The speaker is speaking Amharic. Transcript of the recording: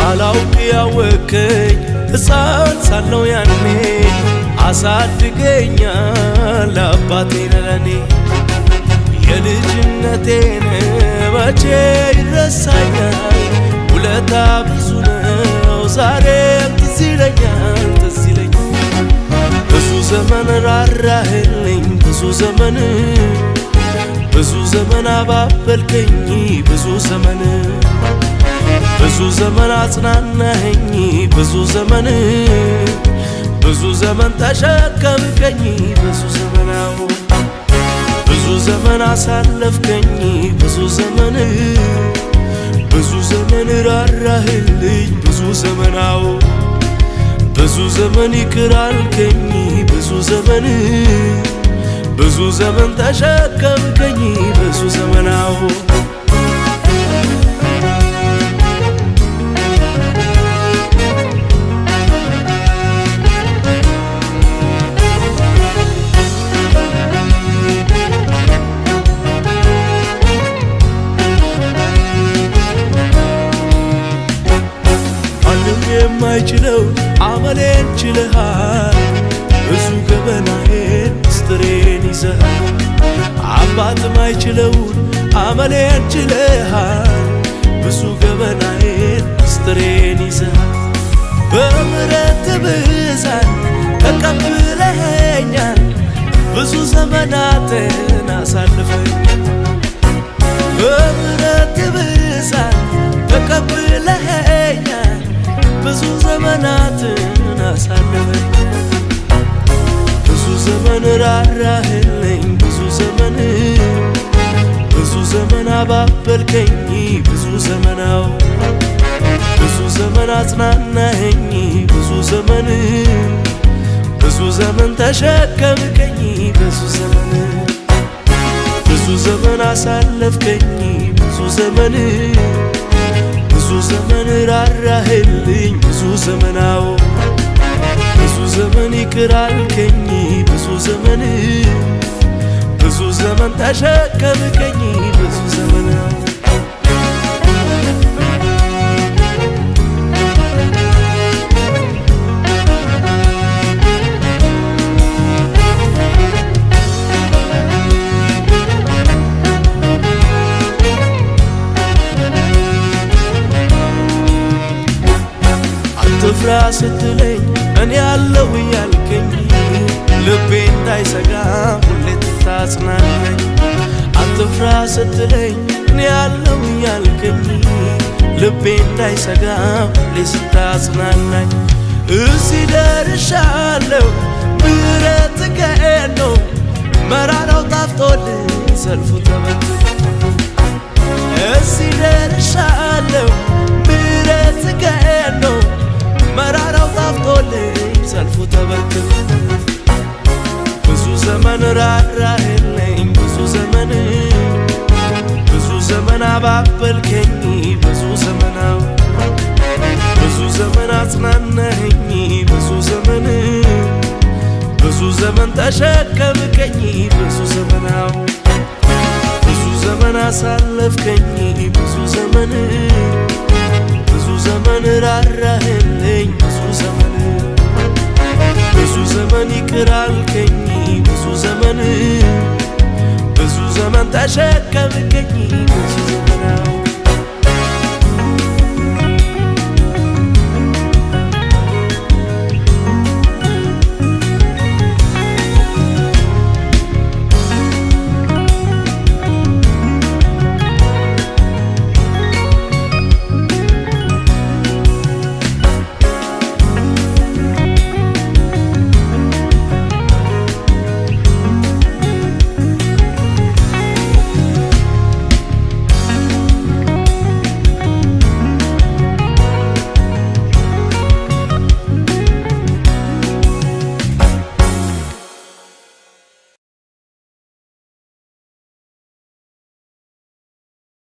ሳላውቅ ያወከኝ ሕፃን ሳለሁ ያኔ አሳድገኛል አባቴ ለኔ። የልጅነቴን መቼ ይረሳኛል፣ ውለታ ብዙ ነው ዛሬም ትዝ ይለኛል ትዝ ይለኛል። ብዙ ዘመን ራራህልኝ ብዙ ዘመን፣ ብዙ ዘመን አባበልከኝ ብዙ ዘመን፣ ብዙ ዘመን አጽናናኸኝ ብዙ ዘመን፣ ብዙ ዘመን ተሸከምከኝ ብዙ ዘመን፣ ብዙ ዘመን አሳለፍከኝ ብዙ ዘመን፣ ብዙ ዘመን ራራህልኝ ብዙ ዘመን፣ ብዙ ዘመን ይቅር አልከኝ ብዙ ዘመን፣ ብዙ ዘመን ተሸከምከኝ ብዙ ዘመን። ማንም የማይችለው አመሌን ችለሃል፣ ብዙ ገበናዬን ምስጢሬን ይዘሃል። አባት ማይችለውን አመሌን ችለሃል፣ ብዙ ገበናዬን ምስጢሬን ይዘሃል። በምሕረት ብዛት ተቀብለኸኛል፣ ብዙ ዘመናትን አሳልፈኛል። በምሕረት ብዛት ተቀብለኸኛል፣ ብዙ ዘመናትን አሳልፈኛል። ብዙ ዘመን ራራህልኝ ብዙ ዘመን፣ ብዙ ዘመን አባበልከኝ ብዙ ዘመን፣ ብዙ ዘመን አጽናናኸኝ ብዙ ዘመን፣ ብዙ ዘመን ተሸከምከኝ ብዙ ዘመን፣ ብዙ ዘመን አሳለፍከኝ ብዙ ዘመን፣ ብዙ ዘመን ራራህልኝ ብዙ ዘመን፣ ብዙ ዘመን ይቅር አልከኝ ብዙ ዘመን፣ ብዙ ዘመን ተሸከምከኝ ብዙ ዘመን። አትፍራ ስትለኝ እኔ አለሁ እያልከኝ ልቤ እንዳይሰጋ ሁሌ ትታጽናናኝ። አትፍራ ስትለኝ እኔ አለሁ እያልከኝ ልቤ እንዳይሰጋ ሁሌ ስታጽናናኝ። እዚህ ደርሻለሁ ምሕረት ገኖ፣ መራራው ጣፍጦልኝ ሰልፉ ተበትኖ። እዚህ ደርሻለሁ ምሕረት ገኖ፣ መራራው ጣፍጦልኝ ሰልፉ ተበትኖ። ብዙ ዘመን ራራህልኝ ብዙ ዘመን፣ ብዙ ዘመን አባበልከኝ ብዙ ዘመን፣ ብዙ ዘመን አጽናናኸኝ ብዙ ዘመን፣ ብዙ ዘመን ተሸከምከኝ ብዙ ዘመን፣ ብዙ ዘመን አሳለፍከኝ ብዙ ዘመን፣ ብዙ ዘመን ራራህልኝ ብዙ ዘመን፣ ብዙ ዘመን ይቅር አልከኝ ብዙ ዘመን፣ ብዙ ዘመን ተሸከምከኝ